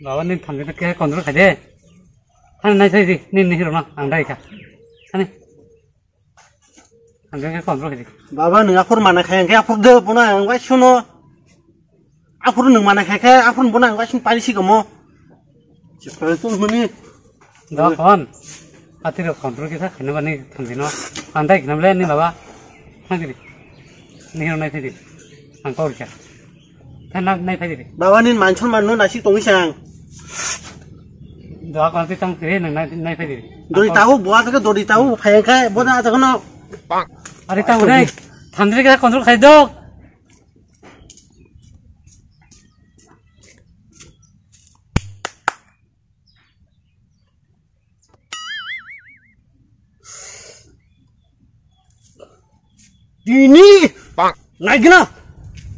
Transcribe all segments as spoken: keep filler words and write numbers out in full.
Baba, nini thamchi no khe control khai de. Ani nai sai di, nini hero no ang dai kha. Ani. Ang khe control khai di. Baba, nwng aphuru mana khai, ang khe aphuru de, bono ang bai suno. Aphuru nwng mana khai khe, aphuru bono ang bai suno pari si komo. Chikon tun huni. Da kon. Ati ro control kisa khana bani thamchi no. Ang dai khana le ni baba. Thang di. Ni hero nai sai di. Ang kau kha. Thang nai sai di. Baba, nini man son man no nasi tong isang. Da kon ti tang kre nang nai nai sai di. Dori tahu buat ke dori tahu phai kai boda ta kono. Ari tang re. Thamchi kisa control khai do. Tini. Naigina.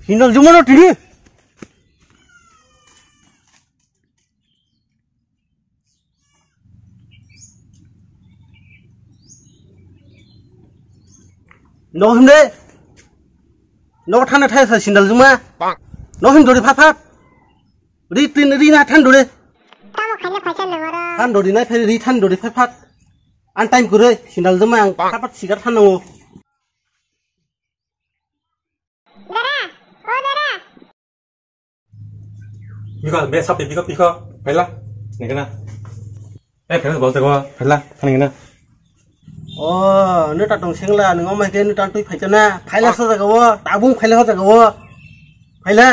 Sindal jumano tini. No him de. No thana thai sa sindal juma. No him dori phat phat. Ri tin ri na than dori. Tamo khaina phaisa nangaro. Than dori nai phai ri than dori phat phat. An time kure sindal juma ang phat phat sigar than nango. Dara, o dara. Biko, be sapi, biko, biko. Phaila. Nengkena. Eh, phaila, bol tego. Phaila, nengkena. O, neta tong sengla, nung omai ke neta tui phaikana. Phaila sa jaga o, tabung phaila sa jaga o. Phaila.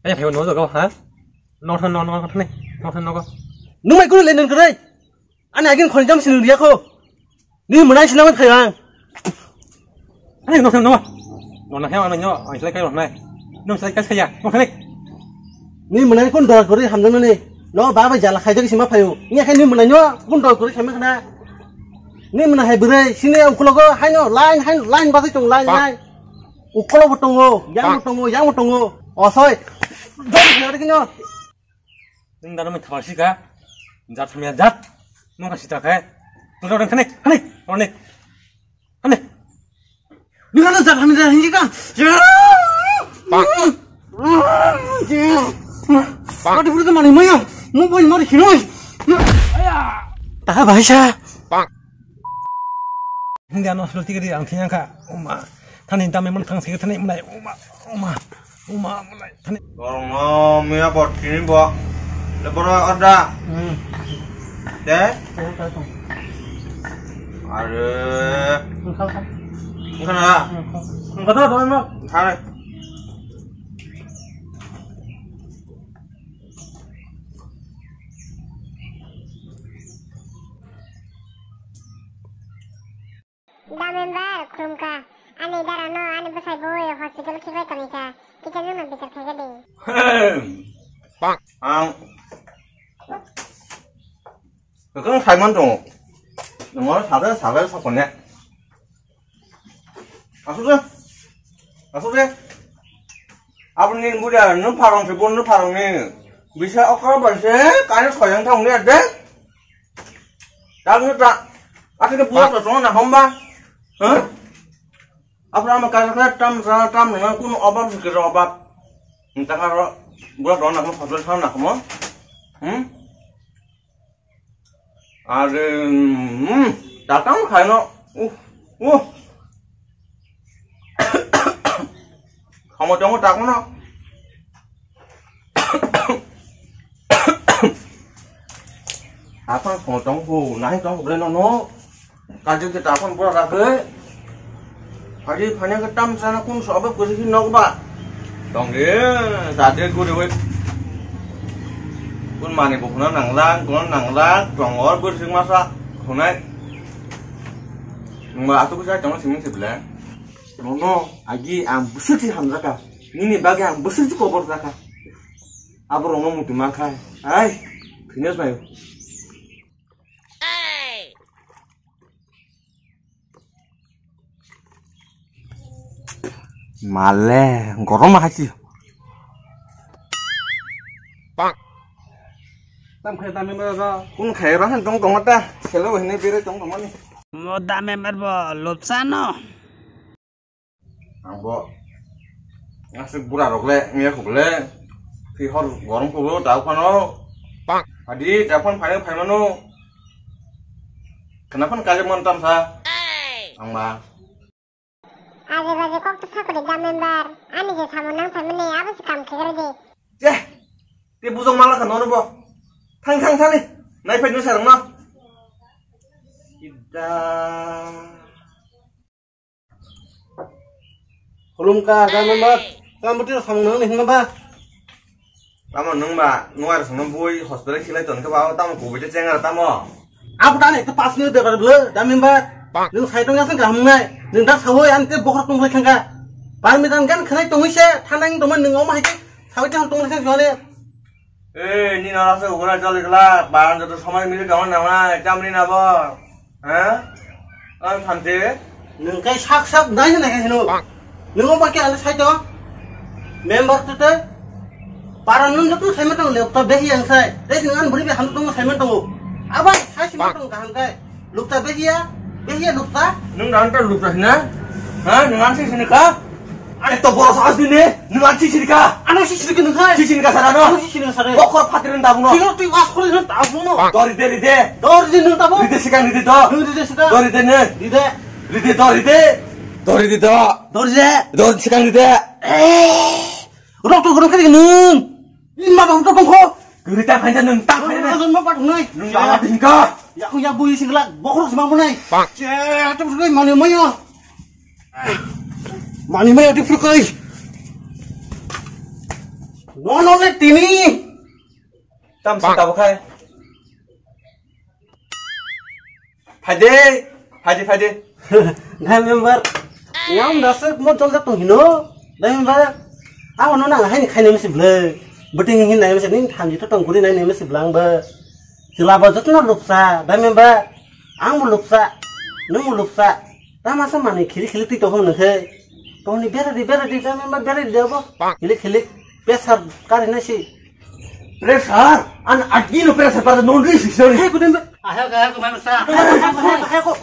Eh, phaila no jaga o, ha? No, no, no, no, no, no, no. Nung mai kuru le nung kere. Ani agin khonjam sini riya ko. Ni mwnai sinamai phai ang. Ani no no. No na hema no. Ai sai kai no nai. No sai kai saya. No sai. Ni mwnai kun dor gori hamjang ni. No baba jala khai jagi sima phayo. Ni khai ni mwnai no kun dor gori sima khna. Ni mwnai hai bwrwi sini ang kulogo hai no line hai line basi tong line line. Ukolo bo tongo, yang bo tongo, yang bo tongo. Osoi. Dor gori kino. Nung dano mai thawar sika. Jat hamya jat. Nung ka sita khe. Tolo rang khane, khane, khane. Khane. Nung ano jat hamya jat hinji ka. Pati pura mani maya. Nung bai mari hinoi. Taha bhai sa. Hindi ano asal tiga di ang thiyang ka. Uma. Thani dame man thang sik thani mlai. Uma. Uma. Uma mlai. Thani. Borong no miya bot kini bo. Le boro orda. Hmm. De? Tong, tong, tong. Are. Engkau, engkau. Engkau na? Engkau. Engkau tu, tu emang. Thani. Da member khulumkha, ani dara no ani bwsai bui hospital khibai tongikha, kisa nwngno bichar khaikha di. Ang kwkhwrang saiman tongo, nwng oro sajak sajak sakone. Asuk de, asuk de. Aboni buria nwng pharong se, bo nwng pharong ni. Bisa okra bai se, kani soyang thang ni ade. Tamo ta, ati ke buat to na homba. Hah? Apa nama kata kata tam sana tam dengan kuno obab sikir obab. Entah karo buat to na hospital sana na homo. Hmm? Are, hmm, datang khaino. Uh, uh. Homo tongo takono. Apa homo tongo, nai tongo bre no no. Kaji kita pun pura rakhai. Kaji phanya ke tam sana kun sobe kusi nok ba. Tong de, sade guri wai. Kun mani bo khuna nanglang, kun nanglang, tong or bur sing masa khunai. Nungba atu kusa tong sing sibla. No no, agi ang busuk si hamjaka. Nini bagi ang busuk si kobor jaka. Abo rongno mutu ma khai. Ai, phinas nayo. Male, gorom hai si. Tam khai tam mero. Kun khai ro han tong tong ta. Khelo hene bere tong tong ni. Mo dame merbo lopsano. Ang bo aswk bura rok le, miya khuk le. Twi hor gorom kugo dao phano. Adi dao phan phaino phaimano. Khna phan kaje mon tam sa. Ang ma. Aje baje kok to sakori da member. Ani je samung nang phaimani abo se kam khe gare de. Je. Te bujok mala kha nono bo. Thang thang thani. Nai phai no sarang no. Ida. Khulumkha, da member. Tamo twi samung nang ni hwnba ba? Tamo nwng ba, nwng ar songno bui hospital khilai ton khe ba, tamo kubui te cheng ar tamo. Abo da ni ekta pass ni bebar bwle, da member. Nwng sai tong yasang kaham nai. Nwng da sawi an te bokhor tong lai khangka. Permission gan khnai tongwi se, thanang tongma nwng omo hai khe sawi tong tong lai khangka ne. Ei, ni nora se ugra jol gla, baran joto somoi mili tong na nai, chamri na bo. Ha? Ang thamte. Nwng kai sak sak nai nai hino. Nwng omo khe ale sai to. Member to te. Para nwng joto sai ma tong le, to behi ang sai. Dei nwng an buri be ham tong sai ma tong. Abai sai si ma tong kaham kai. Lukta behiya, behiya lukta. Nwng dan ta lukta hina? Ha? Nwng an si sini ka? Ani to boros as ni ne, nwng an si sini ka? Ano si sini ka nwng hai? Si sini ka sana no? Ano si sini ka sana? Bokhor phatri nwng tabung no. Sino twi was khori nwng tabung no. Dori de, ri de. Dori de nwng tabung. Ri de sikang ri de do. Nwng ri de sikang. Dori de ne. Ri de. Ri de do, ri de. Dori de do. Dori de. Dori sikang ri de. Eh. Rok to gorong khari nwng. Ima bang to bangkho. Guri ta khaina nwng ta khaina. Nwng ma pat nwng. Nwng lama tingka. Ya ya bui singla bokhro sima bunai. Che to bui mani mayo. Mani mayo di purkai. No no le tini. Tam sa ta khai. Phaide, phaide, phaide. Dai member, yang dasuk mo jol jak tong hino. Dai member, abo no nang haini khainai misi bwle. Bwtwi hin nai misi, ning thamji to tong kuri nai nai misi bwle ang bo. Chwla bo jotono luksa, dai member. Ang bo luksa, nwng bo luksa. Tama sa mani khili khili twi tong hwn khe. Tongni bera di, bera di, dai member bera di abo. Khili khili, pesar kari nai si. Pressure? An admin no pressure pada non ri sisori. Hey, kudin be. Ahe, ahe, kumai masa. Ahe, ahe, ahe, ahe, ko.